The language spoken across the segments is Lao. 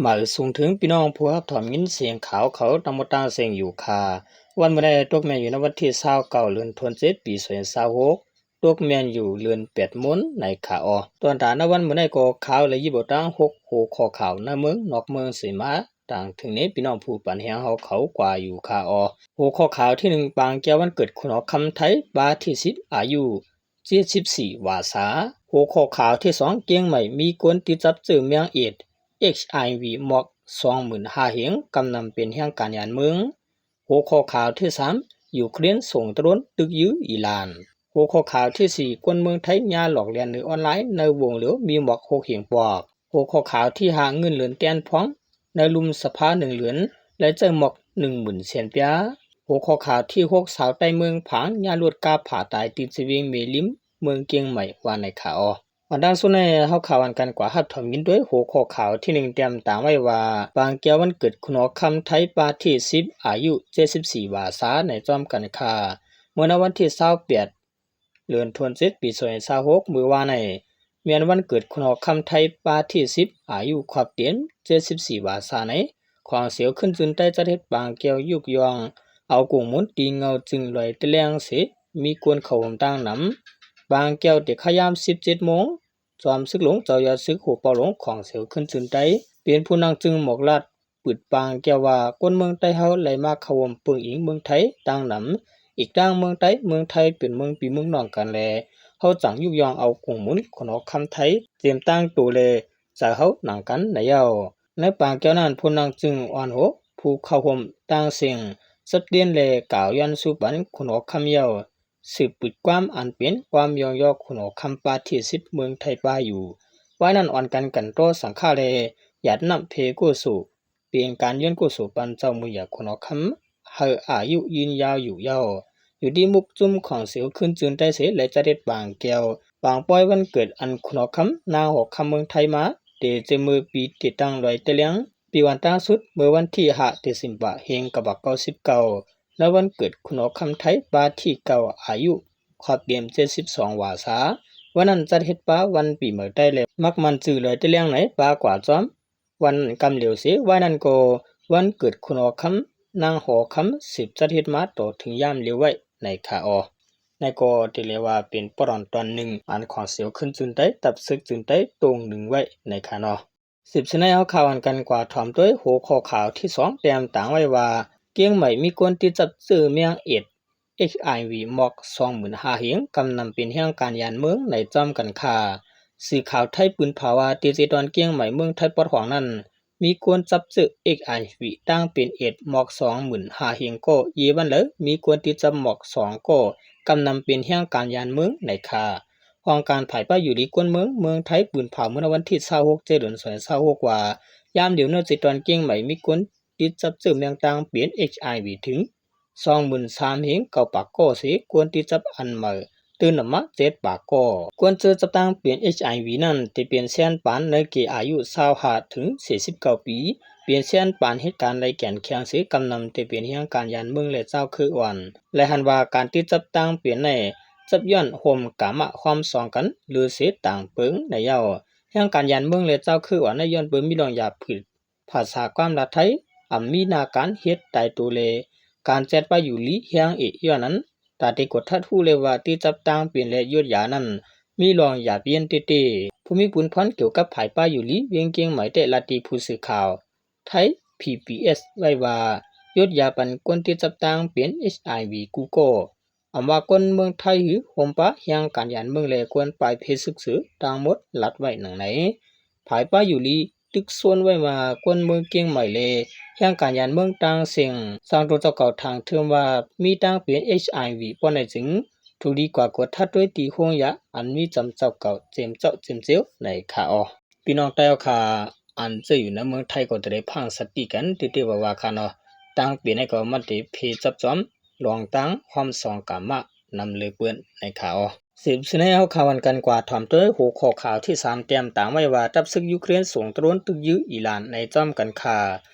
ມາສົ່ງເຖິງພີ່ນ້ອງຜູ້ຮັບຖອມຍິນສຽງຂ່າວເຂົາທັງໝົດທັງເສັງຢູ່ຄ່າ. ວັນມື້ໃດຕົກແມ່ນຢູ່ໃນວັນທີຊາວເກົ້າ ເດືອນທີເຈັດ ປີສອງພັນຊາວຫົກ, ຕົກແມ່ນຢູ່ເດືອນແປດມົນໃນຄ່າອໍ. ຕອນຕາໃນວັນມື້ໃດກໍຂ່າວລະຍິບເອົາຕັ້ງຫົກຫົວຂໍ້ຂ່າວໃນເມືອງນອກເມືອງເສມາ ຕາງເຖິງນີ້ພີ່ນ້ອງຜູ້ປັນແຮງເຮົາເຂົາກວ່າຢູ່ຄ່າອໍ. ຫົວຂໍ້ຂ່າວທີໜຶ່ງ ປາງແກ້ວວັນເກີດຄຸນຫອຄຳໄທ ປາທີສິບ ອາຍຸ ເຈັດສິບສີ່ ວາສາ. ຫົວຂໍ້ຂ່າວທີສອງ ກຽງໃໝ່ມີຄົນຕິດຈັບເຊື້ອແມງເອດ ເອັດໄອວີ ໝອກສອງໝື່ນຫ້າເຮງ ກຳນຳເປັນແຮງການຢ້ານເມືອງ. ຫົວຂໍ້ຂ່າວທີສາມ ຢູເຄຣນສົ່ງໂດຣນຕຶກຢື້ອີຣານ. ຫົວຂໍ້ຂ່າວທີສີ່ ຄົນເມືອງໄທຍ່າຫຼອກແລ່ນໃນອອນລາຍ ໃນວົງຫຼຽວມີໝອກຫົກເຮງປອກ. ຫົວຂໍ້ຂ່າວທີຫ້າ ເງິນເຫຼືອນແຕ່ນພອງ ໃນລຸ່ມສະພາໜຶ່ງເຫຼືອນ ໄດ້ໃຊ້ໝອກໜຶ່ງໝື່ນແສນປາຍ. ຫົວຂໍ້ຂ່າວທີຫົກ ຊາວໃຕ້ເມືອງຜາງຍ່າລົດກາບຜາຕາຍຕິດສະວິງເມລິມ ເມືອງກຽງໃໝ່ ວ່າໃນຂ່າວ. ອັນດັ່ງສຸດໃນເຮົາຂ່າວອັນກັນກວ່າຮັບຖອມຍິນດ້ວຍຫົວຂໍ້ຂ່າວທີໜຶ່ງ ຕຽມຕາງໄວ້ວ່າ ປາງແກ້ວວັນເກີດຄຸນຫອຄຳໄທ ປາທີສິບ ອາຍຸ ເຈັດສິບສີ່ ວາສາ ໃນຈອມກັນຄ່າ. ເມື່ອໃນວັນທີຊາວແປດ ເດືອນທີເຈັດ ປີສອງພັນຊາວຫົກ ມື້ວານນີ້ ແມ່ນວັນເກີດຄຸນຫອຄຳໄທ ປາທີສິບ ອາຍຸຄອບເຕັມ ເຈັດສິບສີ່ ວາສາໃນ ຂອງເສວຂຶ້ນຈືນໃຕ້ ຈັດເຮັດປາງແກ້ວຍຸກຍ້ອງ ເອົາກົງໝູນຕີເງົາຈຶ່ງລອຍແຕະແລງເສ ມີຄົນເຂົ້າຮ່ວມຕັ້ງນຳ. ປາງແກ້ວແຕ່ຂະຍາມສິບເຈັດໂມງ ຈອມຊຶກຫຼວງເຈົ້າຍອດຊຶກ ຫົວເປົ່າຫຼວງຂອງເສວຂຶ້ນຈືນໃຕ້ ເປັນຜູ້ນັ່ງຈຶ່ງໝອກລາດ ປຶດປາງແກ້ວວ່າ ຄົນເມືອງໃຕ້ເຮົາໄຫຼມາເຂົ້າຮ່ວມປຶງອີງເມືອງໄທຕັ້ງນຳ, ອີກທັງເມືອງໃຕ້ເມືອງໄທເປັນເມືອງພີ່ເມືອງນ້ອງກັນແລ ເຮົາຈັ່ງຍຸກຍ້ອງເອົາກົງໝູນຂຸນຫອຄຳໄທ ເຕັມຕັ້ງໂຕແລ ໃຈເຮົານັ່ງກັນໃນເຍົາ. ໃນປາງແກ້ວນັ້ນ ຜູ້ນັ່ງຈຶ່ງອ່ອນໂຫ ຜູ້ເຂົ້າຮ່ວມຕ່າງເສັງ ສັບເດນແລກ່າວຢ້ອນຊູປັນຂຸນຫອຄຳເຍົາ ສືບປຶດຄວາມອັນເປັນຄວາມຍ້ອງຍໍຂຸນຫອຄຳປາທີສິບ ເມືອງໄທປາຢູ່. ວາຍນັ້ນອ່ອນກັນກັນຕໍ່ສັງຂາແລ ຢາດນ້ຳເພກຸສົ ເປັນການຍ້ອນກຸສົປັນເຈົ້າມຸຍາຂຸນຫອຄຳ ໃຫ້ອາຍຸຍືນຍາວຢູ່ເຍົາ. ຢູ່ທີ່ໝູ່ຈຸ້ມຂອງເສວຂຶ້ນຈືນໃຕ້ເສ ແລະ ຈະເດັດບາງແກ້ວ ບາງປ້ອຍວັນເກີດອັນຂຸນຫອຄຳ ນາງຫອຄຳເມືອງໄທມາ ແຕ່ແຕ່ມື້ປີຕິດຕັ້ງລອຍແຕະແລງ ປີວັນຕັ້ງສຸດ ເມື່ອວັນທີຫ້າ ເດຊຳບາ ເຮງເກົ້າຮ້ອຍເກົ້າສິບເກົ້າ ໃນວັນເກີດຂຸນຫອຄຳໄທປາທີເກົ້າ ອາຍຸຄອບເຕັມເຈັດສິບສອງວາສາ. ວັນນັ້ນຈັດເຮັດປາວັນປີໃໝ່ໃຕ້ ແລະ ມັກໝັ້ນຈື່ລອຍແຕະແລງໃນປາກວາດຈອມ ວັນກຳຫຼຽວເສ ວາຍນັ້ນກໍວັນເກີດຂຸນຫອຄຳ ນາງຫອຄຳ ສືບຈັດເຮັດມາຕໍ່ເຖິງຍາມຫຼຽວໄວ້ໃນຄາອໍ. ໃນກໍຖືໄດ້ວ່າເປັນປອດຕອນໜຶ່ງ ອັນຂອງເສວຂຶ້ນຈືນໃຕ້ ຕັບຊຶກຈືນໃຕ້ ໂຕ່ງໜຶ່ງໄວ້ໃນຄານໍ. ສິບສະໃນເຮົາຂ່າວອັນກັນກວ່າຖອມໂດຍຫົວຂໍ້ຂ່າວທີສອງ ແຕ້ມຕາງໄວ້ວ່າ ກຽງໃໝ່ມີຄົນຕິດຈັບເຊື້ອແມງເອດ ເອັດໄອວີ ໝອກສອງໝື່ນຫ້າເຮງ ກຳນຳເປັນແຮງການຢ້ານເມືອງໃນຈອມກັນຄ່າ. ສື່ຂ່າວໄທປືນເຜີາວ່າ ທີ່ເຈຕອນກຽງໃໝ່ ເມືອງໄທປອດຂອງນັ້ນ ມີຄົນຈັບເຊື້ອເອັດໄອວີ ຕ່າງເປັນເອດ ໝອກສອງໝື່ນຫ້າເຮງກໍ ເຢວັນເລີ ມີຄົນຕິດຈັບໝອກສອງກໍ ກຳນຳເປັນແຮງການຢ້ານເມືອງໃນຄ່າ. ຫ້ອງການຝ່າຍປ້າຍຢູ່ດີຄົນເມືອງ ເມືອງໄທ ປືນເຜົາເມື່ອວັນທີຊາວຫົກ ເດືອນ ສອງພັນຊາວຫົກ ວ່າ ຍາມດຽວນີ້ ເຈຕອນກຽງໃໝ່ ມີຄົນຕິດຈັບເຊື້ອແມງຕ່າງເປັນ ເອັດໄອວີ ເຖິງ ສອງໝື່ນສາມເຮງເກົ້າປາກກໍເສ ຄົນຕິດຈັບອັນໃໝ່ຕື່ມນຳມາເຈັດປາກກໍ. ຄົນເຈີຈັບຕ່າງເປັນ ເອັດໄອວີ ນັ້ນ ແຕ່ເປັນແຊນປານໃນເກອາຍຸຊາວຫ້າ ເຖິງ ສີ່ສິບເກົ້າປີ, ເປັນແຊນປານເຮັດການໄດ້ແກ່ນແຂງເສ ກຳນຳແຕ່ເປັນແຮງການຢ້ານເມືອງ ແລະ ເຈົ້າຄືອ່ອນ. ແລະ ຫັນວ່າການຕິດຈັບຕ່າງເປັນໃນ ຈັບຍ້ອນຮ່ວມກາມະຮ່ວມສອງກັນ ຫຼື ເສຕ່າງເປີງໃນເຍົາ. ແຮງການຢ້ານເມືອງ ແລະ ເຈົ້າຄືອ່ອນໃນຍ້ອນເປີມີລອງຢາຜືດ ພາສາຄວາມລາວໄທ ອຳມີໜ້າການເຮັດຕາຍໂຕ ແລະ ການຈັດປາຢູ່ລີແຮງເອ ຍ້ອນນັ້ນ ຕາທີ່ກົດທັດຮູ້ແລ້ວວ່າ ທີ່ຈັບຕ່າງເປັນ ແລະ ຢົດຢານັ້ນ ມີລອງຢາປຽນເຕ້ໆ. ຜູ້ມີບຸນພອນກ່ຽວກັບຜາຍປາຢູ່ລີ ວຽງກຽງໃໝ່ ແຕ່ລາດທີ່ຜູ້ສື່ຂ່າວໄທ ພີບີເອສ ໄວ້ວ່າ ຢົດຢາປັນຄົນທີ່ຈັບຕ່າງເປັນ ເອັດໄອວີ ກູກໍ ອຳວ່າຄົນເມືອງໄທ ຫື ໂຮມປາແຮງການຢ້ານເມືອງ ແລະ ຄວນປາຍເພຊຶກເສີ ທັງໝົດລັດໄວ້ດັ່ງໃດ. ຜາຍປາຢູ່ລີ ຕຶກຊວນໄວ້ວ່າ ຄົນເມືອງກຽງໃໝ່ ແລະ ແຮງການຢ້ານເມືອງຕ່າງເສັງ ສ້າງໂຕເຈົ້າເກົ່າທາງເທີມວ່າ ມີຕ່າງເປັນ ເອັດໄອວີ ປ້ອນໄດ້ຈຶ່ງ ຖືກດີກວ່າກວດທັດໂດຍທີ່ໂຮງຢາ ອັນມີຈຳເຈົ້າເກົ່າເຈັມເຈົ້າເຈັມເຈວໃນຄາອໍ. ພີ່ນ້ອງໃຕ້ເຮົາຂ້າ ອັນເຈີຢູ່ໃນເມືອງໄທກໍຈະໄດ້ພັງສະຕິກັນ ຕິເຕວ່າວ່າຄານໍ. ຕ່າງເປັນໃນກໍມັນຕິເພຈັບຈອມ ລອງຕ່າງຄວາມສອງກາມະນຳເລີເປີ້ນໃນຄາອໍ. ສືບສະໃນເຮົາຂ່າວອັນກັນກວ່າ ຖອມໂຕຍຫົວຂໍ້ຂ່າວທີສາມ ແຕ້ມຕາງໄວ້ວ່າ ຈັບຊຶກຢູເຄຣນສົ່ງໂດຣນຕຶກຢື້ອີຣານໃນຈອມກັນຄ່າ.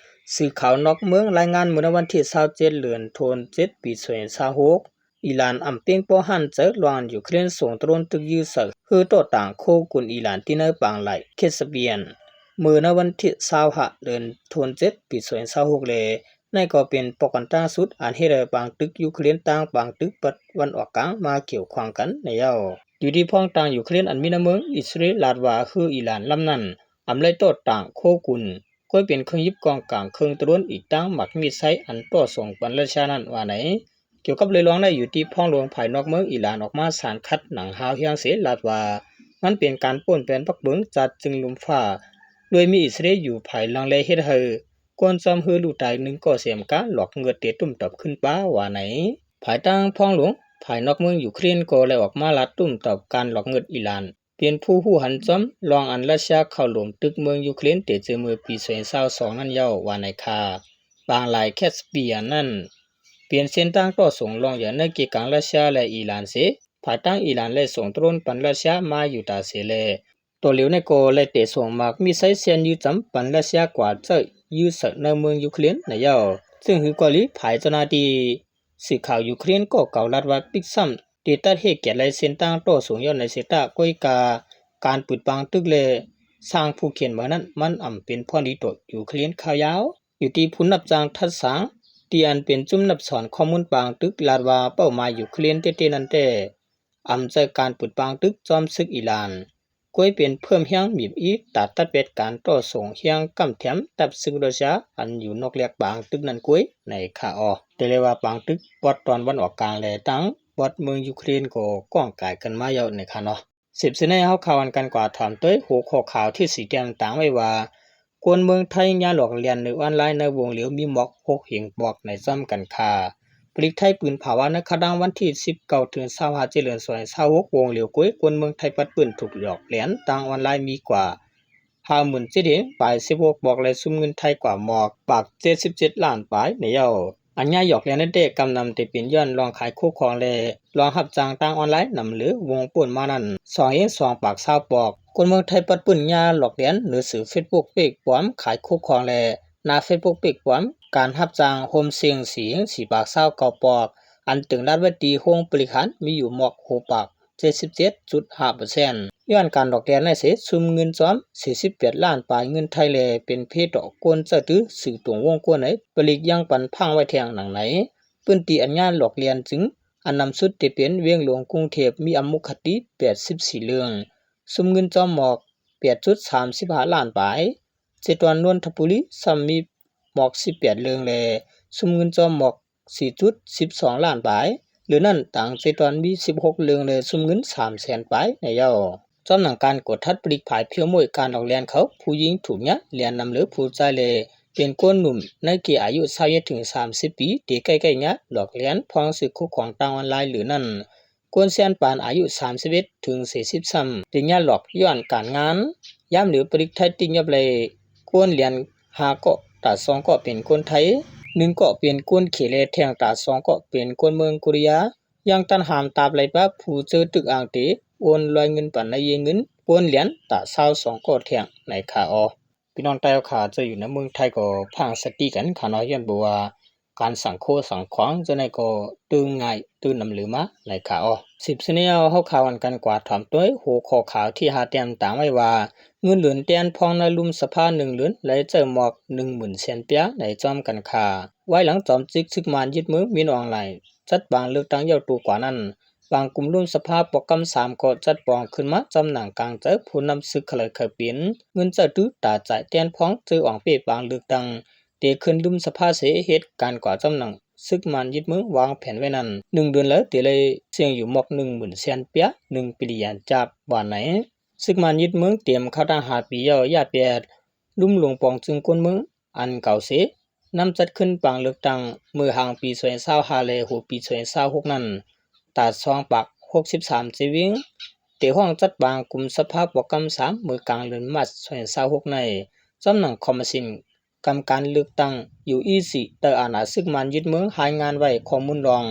ສື່ຂ່າວນອກເມືອງລາຍງານ ເມື່ອໃນວັນທີຊາວເຈັດ ເດືອນທີເຈັດ ປີສອງພັນຊາວຫົກ ອີຣານອຳເປັງປໍຫັ້ນໃຈ ລອງຢູເຄຣນສົ່ງໂດຣນຕຶກຢື້ໃສ່ ເຮີໂຕຕາງໂຄກຸນອີຣານ ທີ່ໃນປາງໄຫຼ ເຄສເປຍນ. ເມື່ອໃນວັນທີຊາວຫ້າ ເດືອນເຈັດ ປີສອງພັນຊາວຫົກ ແລະ ນັ້ນກໍເປັນປາກົດການຕ່າງສຸດ ອັນເຮັດໃຫ້ປາງຕຶກຢູເຄຣນ ແລະ ປາງຕຶກຕາເວັນອອກກາງມາກ່ຽວຂ້ອງກັນແລ້ວ. ຢູ່ທີ່ພອງຕ່າງຢູເຄຣນ ອັນມີໃນເມືອງອິດສະຣາເອນ ລາດວ່າເຮືອອີຣານລຳນັ້ນ ອຳໄລຕໍ່ຕ້ານໂຄກຸນ ກາຍເປັນເຄື່ອງຍິບກອງກາງເຄື່ອງໂຕຣນ ອີກທັງໝາກມິດໄຊ ອັນຕໍ່ສົ່ງປັນຣັດເຊຍນັ້ນວ່າໃນ. ກ່ຽວກັບເລື່ອງນີ້ ຢູ່ທີ່ພອງຫຼວງພາຍນອກເມືອງອີຣານອອກມາສານຂັດໜັງຫ້າວແຮງເສຍ ລາດວ່າມັນເປັນການປົ້ນແປນປັກເບິ່ງຈາດຈຶ່ງລຸ່ມຟ້າ ໂດຍມີອິດສະຣາເອນຢູ່ພາຍຫຼັງ ແລະ ເຮັດໃຫ້ຄົນຈອມເຮືອລູກຕາຍໜຶ່ງກໍເສຍມາການຫຼອກເງືອດເຕະຕຸ້ມຕອບຂຶ້ນຟ້າວ່າໃນ. ພາຍທາງພອງຫຼວງພາຍນອກເມືອງຢູເຄຣນກໍໄດ້ອອກມາລາດຕຸ້ມຕອບການຫຼອກເງືອດອີຣານ ເປັນຜູ້ຮູ້ທັນຈອມ ລອງອັນຣັດເຊຍເຂົ້າໂຈມຕີເມືອງຢູເຄຣນ ແຕ່ເຈີເມື່ອປີສອງພັນຊາວສອງນັ້ນແລ້ວວ່າໃນຄ່າ. ບາງລາຍແຄສເປຍນນັ້ນ ເປັນເສັ້ນທາງຕໍ່ສົ່ງລອງໃຫຍ່ໃນເຂດກາງຣັດເຊຍ ແລະ ອີຣານເສຍ ພາຍທາງອີຣານໄດ້ສົ່ງໂຕຣນປັນຣັດເຊຍມາຢູ່ຕາເສຍ ແລະ ໂຕເລວໃນກໍໄດ້ເຕະສົ່ງໝາກມິດໄຊແສນຍືດຈຳປັນຣັດເຊຍກວ່າໃຊ້ຍືດໃສ່ໃນເມືອງຢູເຄຣນໃນແລ້ວ ຊຶ່ງຄືກໍລີພາຍເຈົ້າໜ້າທີ່ ສື່ຂ່າວຢູເຄຣນກໍກ່າວລາດວ່າປິກຊ້ຳ ໄດ້ຕັດເຫດກຽດໄລເສັ້ນທາງຕໍ່ສູ້ຍ້ອນໃນເສຍຕາ ກ້ອຍກາການປືດປາງຕຶກ ແລະ ສ້າງພູຂຽນໃໝ່ນັ້ນ ມັນອຳເປັນຜົນດີຕໍ່ຢູເຄຣນຂາຍາວ. ຢູ່ທີ່ຜູ້ຮັບຈ້າງທັດສາງ ທີ່ອັນເປັນຈຸ້ມນັບສອນຂໍ້ມູນປາງຕຶກ ລາດວ່າເປົ້າໝາຍຢູເຄຣນແທ້ໆນັ້ນແຕ່ ອຳໃຈການປືດປາງຕຶກຈອມເສິກອີຣານ ກາຍເປັນເພີ່ມແຮງມີບອີກ ຕາຕັດແປດການຕໍ່ສົ່ງແຮງກຳແຖມ ທັບເສິກຣັດເຊຍ ອັນຢູ່ນອກແລກປາງຕຶກນັ້ນກາຍໃນຂາອອກ ແຕ່ເລີຍວ່າປາງຕຶກປອດຕາເວັນອອກກາງ ແລະ ທາງປອດເມືອງຢູເຄຣນກໍກ້ອງກາຍກັນມາແລ້ວໃນຂາເນາະ. ສິບສະແນງເຮົາຂ່າວອັນກັນກວ່າຖາມໂຕຍຫົວຂໍ້ຂ່າວທີ່ສີ່ແຕ້ມຕ່າງໄວ້ວ່າ ຄົນເມືອງໄທຍາຫຼອກລຽນໃນອອນລາຍໃນວົງຫຼຽວມີໝອກຫົກເຮງປອກໃນຈ້ອມກັນຄ່າ. ຜະລິດໄທປືນຜາວາໃນຂະດັງວັນທີສິບເກົ້າເຖິງຊາວຫ້າ ເດືອນສອງ ສອງພັນຊາວຫົກ ວົງຫຼຽວກາຍຄົນເມືອງໄທປັດປືນຖືກຫຼອກລຽນທາງອອນລາຍມີກວ່າ ຫ້າໝື່ນເຈັດເຮງປາຍສິບຫົກປອກ ແລະ ຊຸມເງິນໄທກວ່າໝອກປາກເຈັດສິບເຈັດລ້ານປາຍໃນເຍົາ. ອັນຍາຫຼອກລຽນນັ້ນແຕ່ກຳນຳແຕ່ເປັນຍ້ອນລອງຂາຍຄູ່ຄອງ ແລະ ລອງຮັບຈ້າງທາງອອນລາຍນຳເຫຼືອວົງປົນມານັ້ນ ສອງເຮງສອງປາກຊາວປອກ. ຄົນເມືອງໄທປັດປືນຍາຫຼອກລຽນເໜືອຊື່ເຟສບຸກເຟກປອມຂາຍຄູ່ຄອງ ແລະ ໜ້າເຟສບຸກເຟກປອມການຮັບຈ້າງ ໂຮມເຊັງສີ່ເຮງສີ່ປາກຊາວເກົ້າປອກ ອັນເຖິງລາດໄວ້ທີ່ໂຮງບໍລິຫານມີຢູ່ໝອກຫົກປາກ ເຈັດສິບເຈັດຈຸດຫ້າເປີເຊັນ ຍ້ອນການຫຼອກລຽນໃນເສ ຊຸມເງິນຈອມສີ່ສິບແປດລ້ານປາຍເງິນໄທ ແລະ ເປັນເພດຕໍ່ຄົນໃຊ້ຖືຊື່ຕົງວົງກົວໃນ ປະລິກຍັງປັນພັງໄວ້ແທ່ງໜັງໃນ. ພື້ນທີ່ອັນຍາຫຼອກລຽນຈຶ່ງອັນນຳສຸດທີ່ເປັນວຽງຫຼວງກຸງເທບ ມີອຳມຸຂະຕິແປດສິບສີ່ເລື່ອງ ຊຸມເງິນຈອມໝອກແປດຈຸດສາມສິບຫ້າລ້ານປາຍ. ເຊຕອນນນທະບູລີຊ້ຳມີໝອກສິບແປດເລື່ອງ ແລະ ຊຸມເງິນຈອມໝອກ ສີ່ຈຸດສິບສອງລ້ານປາຍ ຫຼືນັ້ນ ຕ່າງເຊຕອນມີສິບຫົກເລື່ອງ ແລະ ຊຸມເງິນສາມແສນປາຍໃນເຍົາ. ຈອມໜັງການກວດທັດຜະລິດຂາຍພຽວມ້ວຍການອອກແລ່ນເຂົາ ຜູ້ຍິງຖືກຍາແລ່ນນຳເຫຼືອຜູ້ຊາຍ ແລະ ເປັນຄົນໜຸ່ມໃນເຂດອາຍຸຊາວເຈັດເຖິງສາມສິບປີ ທີ່ໃກ້ໆຍາຫຼອກລຽນພອງຊື້ຄູ່ຄອງທາງອອນລາຍ ຫຼືນັ້ນ ຄົນແຊນປານອາຍຸສາມສິບເອັດເຖິງສີ່ສິບຊ້ຳ ທີ່ຍາຫຼອກຍ້ອນການງານ. ຍາມເຫຼືອຜະລິດໄທຕິດຍອບໄດ້ ຄົນລຽນຫ້າເກາະ ຕາດສອງເກາະເປັນຄົນໄທ ໜຶ່ງເກາະເປັນຄົນເຂດ ແລະ ແທ່ງຕາດສອງເກາະເປັນຄົນເມືອງໂກເຣຍ. ຍັງທັນຫ້າມຕາບໄລ່ປາບຜູ້ເຈີຖືກອ້າງເຕໂອນລອຍເງິນປັນໃນເຢຍເງິນ ຄົນລຽນຕາດຊາວສອງເກາະແທ່ງໃນຂາອອກ. ພີ່ນ້ອງໃຕ້ເຮົາຂ້າເຈົ້າຢູ່ໃນເມືອງໄທກໍພາຕັ້ງສະຕິກັນຂ້ານ້ອຍ ຍ້ອນບໍ່ວ່າການສັງໂຄສັງຂວາງຈັ່ງໃດກໍຕື່ນງ່າຍຕື່ນນຳເຫຼືອມາໃນຂາອອກ. ສິບສະແນງເຮົາຂ່າວອັນກັນກວ່າຖອມໂຕຍ ຫົວຂໍ້ຂ່າວທີຫ້າແຕ້ມຕາງໄວ້ວ່າ ເງິນເດືອນແຕ່ນພອງໃນລຸ່ມສະພາໜຶ່ງເດືອນລາຍຈ່າຍໝອກໜຶ່ງໝື່ນແສນປາຍໃນຈອມກັນຄ່າ. ວາຍຫຼັງຈອມຈິກຊຶກມານຍຶດເມືອງ ມິນອອງລາຍ ຈັດບາງເລືອກຕັ້ງຍາວໂຕກວ່ານັ້ນ ບາງກຸ່ມລຸ່ມສະພາປອກກຳສາມກໍຈັດປອງຂຶ້ນມາຈຳໜັງກາງໃຈຜູ້ນຳຊຶກຂະໄຫຼຂະເປັນ ເງິນໃຊ້ຖືຕາຈ່າຍແຕ່ນພອງເຈີອອງເປ້ປາງເລືອກຕັ້ງ ແຕ່ຂຶ້ນລຸ່ມສະພາເສຍເຮັດການກວ່າຈຳໜັງຊຶກມານຍຶດເມືອງວາງແຜນໄວ້ນັ້ນ ໜຶ່ງເດືອນແລ້ວແຕ່ໄດ້ສຽງຢູ່ໝອກໜຶ່ງໝື່ນແສນປາຍ ໜຶ່ງບິລຍອນຈາບວ່າໃນ. ຊຶກມານຍຶດເມືອງເຕັມເຂົ້າທັງຫ້າປີແລ້ວ ຢ້ານແປດ ລຸ່ມຫຼວງປອງຊຶງກົນເມືອງ ອັນເກົ່າເສ ນຳຈັດຂຶ້ນປາງເລືອກຕັ້ງເມື່ອຫາງປີສອງພັນຊາວຫ້າ ແລະ ຫົວປີສອງພັນຊາວຫົກນັ້ນ ຕາດສອງປາກຫົກສິບສາມເຈວິງ ແຕ່ຫ້ອງຈັດບາງກຸ່ມສະພາປອກກຳສາມເມື່ອກາງເດືອນມາດສອງພັນຊາວຫົກໃນ ຈຳໜັງຄອມມະຊິນກຳການເລືອກຕັ້ງ ຢູອີຊີ ໃຕ້ອານາຊຶກມານຍຶດເມືອງ ລາຍງານໄວ້ຂໍ້ມູນລອງ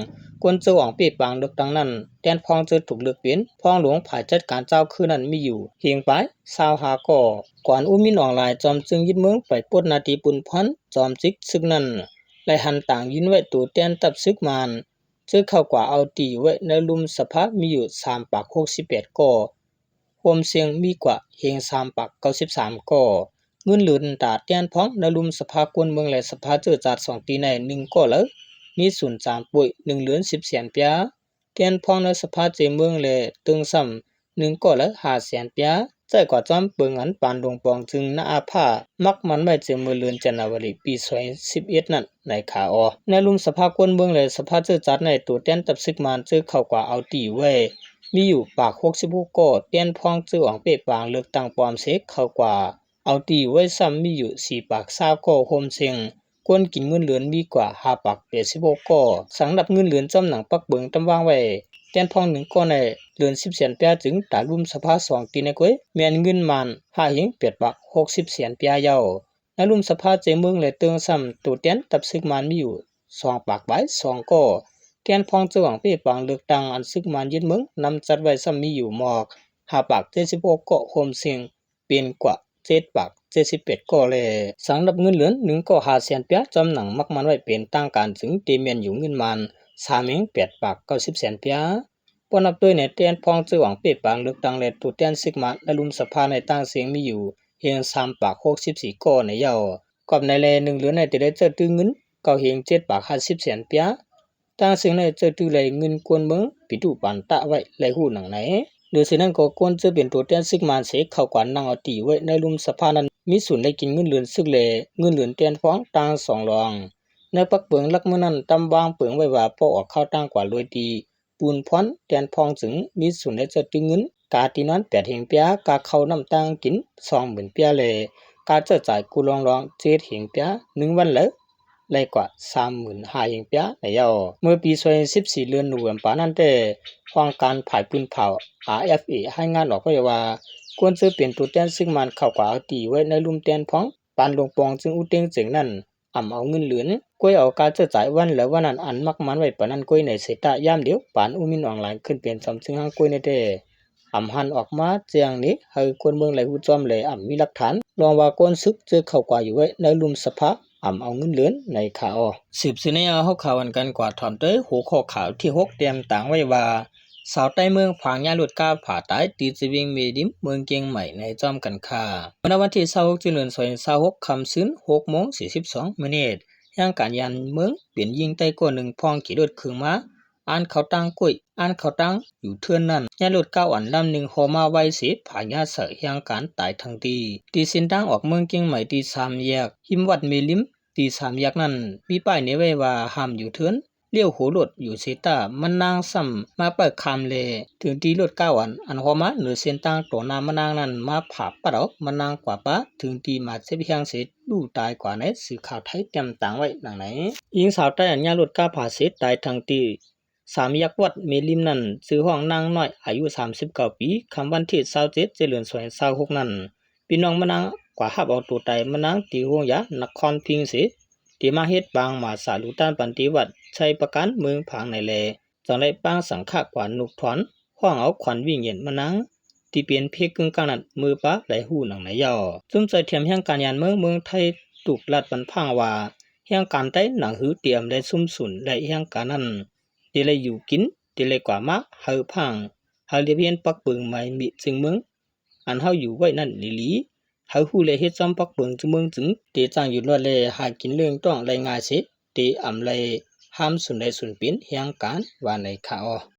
ຄົນເຈີອອງເປ້ປາງເລືອກຕັ້ງນັ້ນ ແຕ່ນພອງເຈີຖືກເລືອກເປັນພອງຫຼວງຝ່າຍຈັດການເຈົ້າຄືນນັ້ນມີຢູ່ເຮງປາຍ ຊາວຫ້າກໍ ກ່ອນອູມິນອອງລາຍ ຈອມຊຶງຍຶດເມືອງ ໄປປົດໜ້າທີ່ປຸ້ນພອນ ຈອມຈິກຊຶກນັ້ນ ໄດ້ຫັນຕ່າງຍື່ນໄວ້ໂຕແທນທັບຊຶກມານ ເຈີເຂົ້າກວ່າເອົາທີ່ຢູ່ໄວ້ໃນລຸ່ມສະພາມີຢູ່ສາມປາກຫົກສິບແປດກໍ ໂຮມເຊັງມີກວ່າເຮງສາມປາກເກົ້າສິບສາມກໍ ເງິນເດືອນຕາແຕນພອງ ໃນລຸ່ມສະພາກວນເມືອງ ແລະ ສະພາເຈີ້ຈາດ ສອງທີ່ໃນ ໜຶ່ງກໍເລີຍ ມີສູນສາມປຸ້ຍ ໜຶ່ງເດືອນ ສິບແສນປາຍ, ແຕນພອງໃນສະພາເຈີເມືອງ ແລະ ເຕີງຊ້ຳ ໜຶ່ງກໍເລີຍ ຫ້າແສນປາຍ, ໃຊ້ກວ່າຈອມເປິງອັນປານດົງປອງ ຈຶ່ງນະອາພາ ມັກໝັ້ນໄວ້ເຈີເມື່ອເດືອນຈັນນາວາຣີ ປີສອງພັນສິບເອັດນັ້ນ ໃນຂາອອກ. ໃນລຸ່ມສະພາກວນເມືອງ ແລະ ສະພາເຈີຈາດໃນ ໂຕແຕນທັບຊຶກມານ ເຈີເຂົ້າກວ່າເອົາຕີໄວ້ ມີຢູ່ປາກຫົກສິບຫົກກໍ, ແຕນພອງເຈີອອງເປ້ປາງເລືອກຕັ້ງປອມເສ ເຂົ້າກວ່າ ເອົາຕີໄວ້ຊ້ຳມີຢູ່ສີ່ປາກຊາວກໍ ໂຮມເສັງຄົນກິນເງິນເດືອນມີກວ່າຫ້າປາກແປດສິບຫົກກໍ. ສຳລັບເງິນເດືອນຈອມໜັງປັກເບິ່ງຕຳວາງໄວ້ ແຕນພອງໜຶ່ງກໍໃນເດືອນສິບແສນປາຍ ຈຶ່ງຕາລຸ່ມສະພາສອງຕີໃນກ້ວຍ ແມ່ນເງິນມານຫ້າເຮງແປດປາກຫົກສິບແສນປາຍເຍົາ. ໃນລຸ່ມສະພາເຈີເມືອງ ແລະ ເຕີງຊ້ຳ ໂຕແຕນທັບຊຶກມານມີຢູ່ສອງປາກປາຍສອງກໍ, ແຕນພອງເຈີຫວັງເປ້ປາງເລືອກຕັ້ງອັນຊຶກມານຍຶດເມືອງນຳຈັດໄວ້ຊ້ຳມີຢູ່ໝອກຫ້າປາກເຈັດສິບຫົກກໍ ໂຮມເສັງ ເປັນກວ່າເຈັດປາກເຈັດສິບແປດກໍແລ. ສຳລັບເງິນເດືອນໜຶ່ງກໍຫ້າແສນປາຍ ຈອມໜັງມັກໝັ້ນໄວ້ເປັນທາງການ ຈຶ່ງເຕແມ່ນຢູ່ເງິນມານສາມເຮງແປດປາກເກົ້າສິບແສນປາຍ. ບໍ່ນັບດ້ວຍໃນແຕນພອງເຈີຫວັງເປ້ປາງເລືອກຕັ້ງ ແລະ ໂຕແຕນຊຶກມານໃນລຸ່ມສະພາໃນຕ່າງເສັງມີຢູ່ເຮງສາມປາກຫົກສິບສີ່ກໍໃນເຍົາ. ກອບໃນແລໜຶ່ງເດືອນໃນ ຈະໄດ້ເຈີດືເງິນເກົ້າເຮງເຈັດປາກຫ້າສິບແສນປາຍ. ຕ່າງເສັງໃນເຈີດືແລເງິນກວນເມືອງ ປິດຫູປານຕາໄວ້ ແລະ ຮູ້ໜັງໃນ. ໂດຍສະນັ້ນກໍຄວນເຈີເປັນໂຕແທນຊຶກມານເສ ເຂົ້າກວານນັ່ງເອົາຕີໄວ້ໃນລຸ່ມສະພານັ້ນ ມີສູນໄດ້ກິນເງິນເດືອນຊຶກ ແລະ ເງິນເດືອນແຕນພອງຕ່າງສອງລອງ. ໃນປັກເປິງຫຼັກມື້ນັ້ນ ຕຳວາງເປິງໄວ້ວ່າ ພໍອອກຂ່າວຕ່າງກວ່າລວຍຕີ ປູນພອນ ແຕນພອງ ຈຶ່ງມີສູນໄດ້ເຈີດຕື່ເງິນ ກາຕີນອນແປດເຮງປາຍ, ກາເຂົ້ານ້ຳຕ່າງກິນສອງໝື່ນປາຍ ແລະ ກາເຈີຈ່າຍກູລອງລອງເຈັດເຮງປາຍ, ໜຶ່ງວັນລະ ໄດ້ກວ່າສາມໝື່ນຫ້າເຮງປາຍໃນເຍົາ. ເມື່ອປີສອງພັນສິບສີ່ ເດືອນໂນເວັມປານັ້ນແຕ່ ຫ້ອງການຝ່າຍປືນເຜົາ ອາເອັຟເອ ລາຍງານອອກໄວ້ວ່າ ຄວນເຈີເປັນໂຕແທນຊຶກມານເຂົ້າກວານເອົາຕີໄວ້ໃນລຸ່ມແຕນພອງ ປານດົງປອງ ຈຶ່ງອຸເຕັງເຈັງນັ້ນ ອຳເອົາເງິນເດືອນ ກ້ວຍເອົາກາເຈີຈ່າຍວັນລະວັນນັ້ນ ອັນມັກໝັ້ນໄວ້ປານນັ້ນກ້ວຍໃນເສຕະ ຍາມດຽວປານອູມິນອອນລາຍຂຶ້ນເປັນສຳຊຶງຫາງກ້ວຍໃນແຕ່ ອຳຫັນອອກມາແຈ້ງນີ້ໃຫ້ຄົນເມືອງໄດ້ຮູ້ຈອມ ແລະ ອຳມີຫຼັກຖານ ລອງວ່າກວນຊຶກເຈີເຂົ້າກວາຢູ່ໄວ້ໃນລຸ່ມສະພາ ອຳເອົາເງິນເດືອນໃນຂາອອກ. ສືບເສຍໃນເອົາເຮົາຂ່າວອັນກັນກວ່າ ຖອມເຕີຍຫົວຂໍ້ຂ່າວທີຫົກ ແຕ້ມຕາງໄວ້ວ່າ ຊາວໃຕ້ເມືອງຝາກຍາລົດກ້າຜາຕາຍ ຕີຊະວິງເມລິມ ເມືອງກຽງໃໝ່ ໃນຈອມກັນຄ່າ. ເມື່ອວັນທີຊາວຫົກ ເດືອນ ສອງພັນຊາວຫົກ ຄ່ຳຊືນ ຫົກໂມງ ສີ່ສິບສອງ ມິນິດ ແຮງການຍານເມືອງເປັນຍິງໃຕ້ກ້ອນໜຶ່ງ ພ້ອມຂີ່ລົດເຄື່ອງມາ ອ່ານເຂົ້າຕັ້ງກ້ວຍ ອ່ານເຂົ້າຕັ້ງຢູ່ເທິນນັ້ນ ຍາລົດກ້າອັນລຳໜຶ່ງຫໍ່ມາໄວເສ ຜາຍາໃສ່ແຮງການຕາຍທັງທີ. ທີ່ເສັ້ນທາງອອກເມືອງກຽງໃໝ່ ທີ່ສາມແຍກ ຫິມວັດເມລິມ ທີ່ສາມແຍກນັ້ນ ມີປ້າຍເນໄວ້ວ່າຫ້າມຢູ່ເທິນ ລ້ຽວຫົວລົດຢູ່ເຊຕາ ມະນາງຊ້ຳມາປ້າຍຂ້າມແລ ເຖິງທີ່ລົດກ້າອັນ ອັນຫໍ່ມາເໜືອເສັ້ນທາງຕໍ່ໜ້າມະນາງນັ້ນ ມາຜາບປັດເອົາມະນາງກວ່າປາ ເຖິງທີ່ມາເຈັບແຮງເສ ລູກຕາຍກວ່າໃນສື່ຂ່າວໄທ ແຕ້ມຕາງໄວ້ດັ່ງໃນ. ຍິງສາວໃຕ້ອັນຍາລົດກ້າຜາເສຕາຍທັງທີ ສາມແຍກວັດເມລິມນັ້ນ ຊື່ຫ້ອງນາງນ້ອຍ ອາຍຸສາມສິບເກົ້າປີ ຄ່ຳວັນທີຊາວເຈັດ ເດືອນ ສອງພັນຊາວຫົກນັ້ນ ພີ່ນ້ອງມະນາງກວ່າຮັບເອົາໂຕຕາຍມະນາງທີ່ໂຮງຢານະຄອນພິງເສ ທີ່ມາເຮັດປາງມາສາລູຕານປັນຕິວັດ ໄຊປະການ ເມືອງຜາງໃນແລ ຈັ່ງໄດ້ປາງສັງຂະກວ່ານຸກຖອນ ຫ້ອງເອົາຂວັນວິນຍານມະນາງ ທີ່ເປັນເພກຶ້ງກາງນັ້ນ ເມືອປາໄດ້ຮູ້ໜັງໃນເຍົາ. ຊຸມຊ່ອຍທຽມແຮງການຍານເມືອງ ເມືອງໄທ ຕຸກລັດບັນພາງວ່າ ແຮງການໄທໜັງຫືອຕຽມໄດ້ຊຸມຊຸນ ແລະ ແຮງການນັ້ນ ທີ່ໄດ້ຢູ່ກິນ ທີ່ໄດ້ກວ່າມາ ໃຫ້ພາງ ໃຫ້ລຽບຮຽນປັກເບິ່ງໃໝ່ມິຈຶ່ງເມືອງ ອັນເຮົາຢູ່ໄວ້ນັ້ນອີ່ຫຼີ ໃຫ້ຮູ້ແລເຮັດຊອມປັກເບິ່ງຈຶ່ງເມືອງ ຈຶ່ງເຕຈ້າງຢູ່ລອດແລ ຫາກິນລ້ຽງຕ້ອງໄດ້ງ່າຍເສ ເຕອຳໄລຫ້າມສູນໃດສູນເປັນແຮງການ ວ່າໃນຂ່າວ.